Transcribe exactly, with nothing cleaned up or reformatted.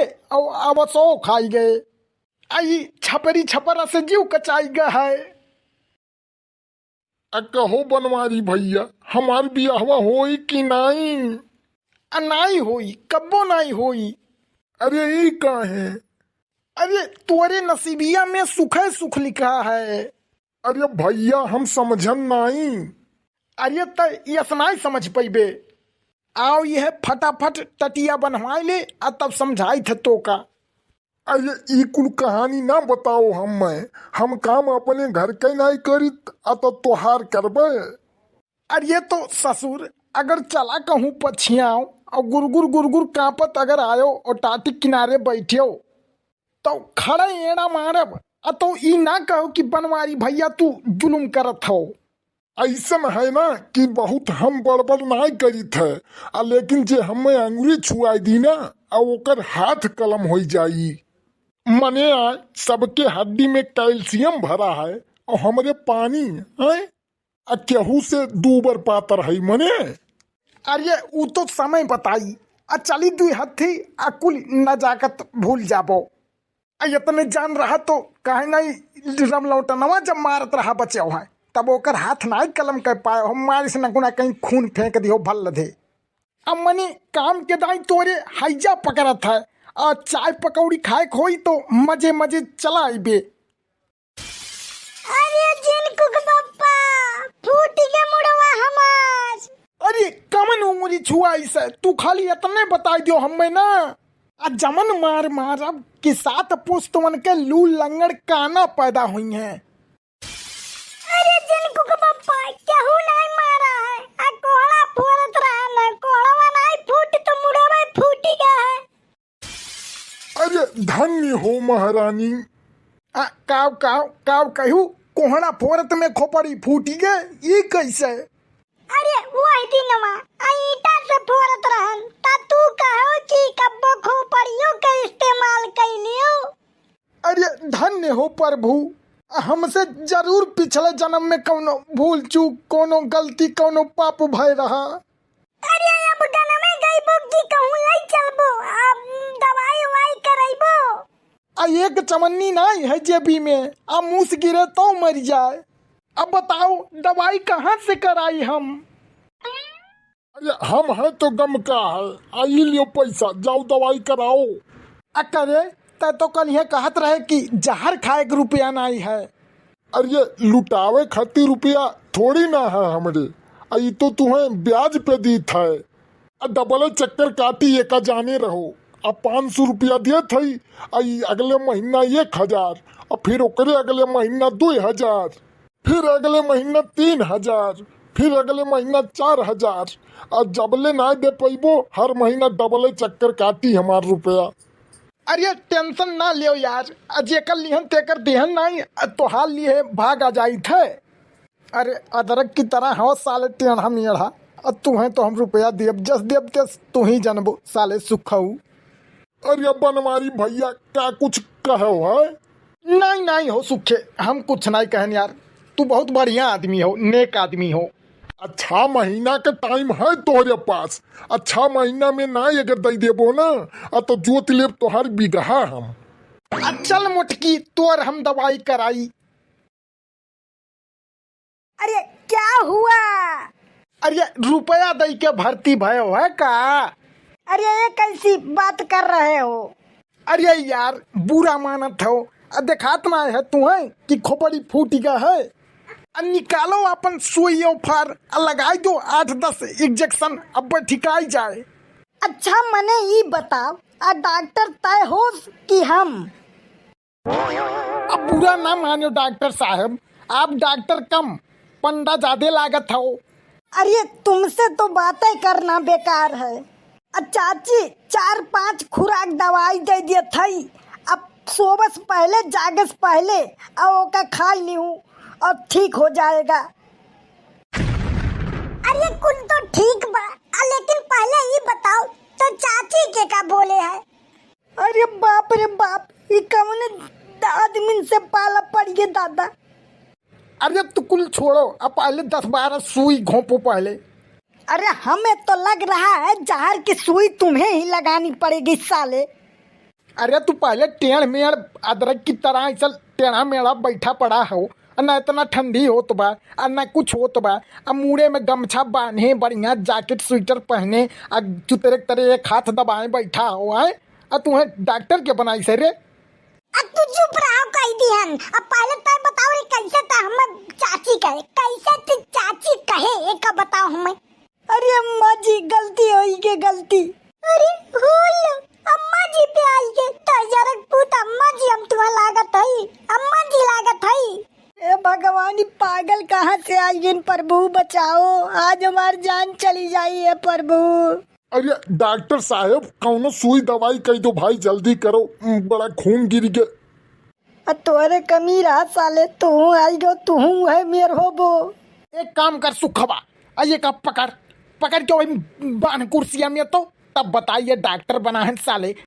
अउ अवसो खाई गए। आई छपरी छपरा से जीव कचाई गए है। आ कहो बनवारी भइया, हमार बियाहवा होई कि नाई? आ नाई होई, कब्बो नाई होई। अरे ई काहे? अरे तोरे नसीबिया में सुखे सुख लिखा है। अरे भइया हम समझन नाई। अरे त यस नाई समझ पइबे। आओ यह फटाफट टटिया बनवाए ले, आ तब समझाई थे तो का। अरे ई कुल कहानी ना बताओ हम, मैं हम काम अपने घर के नाई करित, आ तो तोहार करबे। अरे तो ससुर, अगर चला कहूँ पछियाओ और गुरगुर गुरगुर कांपत अगर आयो और टाटी किनारे बैठियो, तो खड़ा एड़ा मारब। आ तो ई ना कहो कि बनवारी भइया तू जुलुम करत हो। ऐसन है ना कि बहुत हम बड़बड़ नाई करित है, आ लेकिन जे हमें अंगुरी छुआई दी ना, आ ओकर हाथ कलम होई जाई। मने आ सबके हड्डी में कैल्शियम भरा है और हमरे पानी है, आ केहू से दू बार पातर है मने। अरे ऊ तो समय बताई। आ चली दुई हत्थी, आ कुल नजाकत भूल जाबो। आ इतने जान रहा तो काहे नाई रमलौटनवा जब मारत रहा बचाओ है, तब ओकर हाथ नाई कलम कर पाए हो, मारिस न गुना कहीं खून फेंक दियो भल लधे। अब मने काम के दाई तोरे हैजा पकड़त है, आ चाय पकौड़ी खाए के होई तो मजे मजे चला आइबे। अरे जिनकुक बप्पा, फूट गया मुड़वा हमार। अरे कमन उंगरी छुआई से, तू खाली इतने बताई दियो हमें ना। आ जमन मार मारब कि सात पुस्तवन के लू लंगड़ काना पैदा हुई हैं। अरे जिनकुक बप्पा, केहू नाई मारा है, आ कोहड़ा फोड़त रहा ना, कोहड़वा नाई फूट तो मुड़वा फूटी गया है। अरे धन्य हो महारानी। आ, काव, काव, काव कहू, कोहड़ा फोरत में खोपड़ी फूटी गए, ई कैसे? अरे वही दिनवा, आ ईंटा से फोरत रहन, ता तू कहो कि कब्बो खोपड़ियों के इस्तेमाल कैलियो। अरे धन्य हो प्रभु, हमसे जरूर पिछले जन्म में कौनो भूल चूक, कौनो गलती, कौनो पाप भय रहा। अरे अब गनमे गइबो कि कहूँ लई चलबो, अब दवाई उवाई करइबो। आ एक चवन्नी नाई है जेबी में, आ मूस गिरे तो मर जाए। अब बताओ दवाई कहाँ से कराई हम? अरे हम है तो गम का है, आ ई लियो पैसा, जाओ दवाई कराओ। आ करे, तै तो कल ये कहत रहे कि जहर खाए के रुपया नाई है। अरे लुटावे खातिर रुपया थोड़ी ना है हमरे, आ ई तो तुहें ब्याज पे दीत है। आ डबले चक्कर काटी एका जाने रहो, आ पाँच सौ रुपया देत है, आ ई अगले महीना एक हजार, आ फिर ओकरे अगले महीना दुई हजार, फिर अगले महीना तीन हजार, फिर अगले महीना चार हजार, आ जबले ना दे पइबो, हर महीना डबले चक्कर काटी हमार रुपया। अरे टेंशन ना लियो यार, आ जेकर लिहन तेकर देहन नाई, आ तोहार लिए भाग आ जाइत है। अरे अदरक की तरह हो साले टेढ़ा मेढ़ा, आ तुहें तो हम रुपया देब, जस देब तेस तू ही जानबो साले सुखऊ। अरे बनवारी भइया का कुछ कहो है? नाई नाई हो सुखे, हम कुछ नाई कहन यार, तू बहुत बढ़िया आदमी हो, नेक आदमी हो। अच्छा महीना के टाइम है तोहरे पास, अच्छा महीना में ना अगर दई देबो ना, आ तो जोत लेब तोहर बिगहा हम। आ चल मोटकी, तोर हम दवाई कराई। अरे क्या हुआ? अरे रुपया दई के भर्ती भयो है का? अरे ये कैसी बात कर रहे हो? अरे यार बुरा मानत हो, आ देखात ना है तुहें कि खोपड़ी फूट गया है? आ निकालो अपन सुई और फार, आ लगाई दो आठ दस इंजेक्शन, अब ठिकाई जाए। अच्छा मने ई बताओ, आ डॉक्टर तय होस कि हम? अब बुरा ना मानो डॉक्टर साहब, आप डॉक्टर कम, पंडा ज्यादा लागत हो। अरे तुमसे तो बातें करना बेकार है। आ चाची चार पांच खुराक दवाई दे दिए थई, अब सोबस पहले जागस पहले आ ओका खा लिहू और ठीक हो जाएगा। अरे कुल तो ठीक बा, आ लेकिन पहले ई बताओ तो चाची के का बोले है? अरे बाप रे बाप, ई कौन आदमी से पाला पड़ गए दादा। अरे तू कुल छोड़ो, अब पहले दस बारह सुई घोंपो पहले। अरे हमें तो लग रहा है जहर की सुई तुम्हें ही लगानी पड़ेगी साले। अरे तू पहले टेढ़ मेढ़ अदरक की तरह ऐसा टेढ़ा मेढ़ा बैठा पड़ा हो, और ना इतना ठंडी होत बा, और ना कुछ होत बा। अब मूड़े में गमछा बांधे, बढ़िया जैकेट स्वेटर पहने, और चुतरे के तरह एक हाथ दबाए बैठा हो, आए? और तुम्हें डॉक्टर के बनाई से रे? अब तू चुप रहो, कह दिहन। अब पहले तय बताओ रे, कैसे त हम चाची कहे, कैसे तू चाची कहे, एक बताओ हमें। अरे अम्मा जी, गलती होई गे, गलती। अरे होल, अम्मा जी पे आई गे, तो जरक पूत अम्मा जी हम तुम्हें लागत हई, अम्मा जी लागत हई। ए भगवान, ई पागल कहाँ से आई गिन, प्रभु बचाओ, आज हमार जान चली जाई है प्रभु। अरे डॉक्टर साहब, कौनो सुई दवाई कह दो भाई, जल्दी करो, बड़ा खून गिर गए। आ तोहरे कमी रहा साले, तू आई गो, तू है मेर होबो। एक काम कर सुखवा, आ ये का पकड़, पकड़ के वही बांध कुर्सिया में तो, तब बताइए डॉक्टर बना है साले।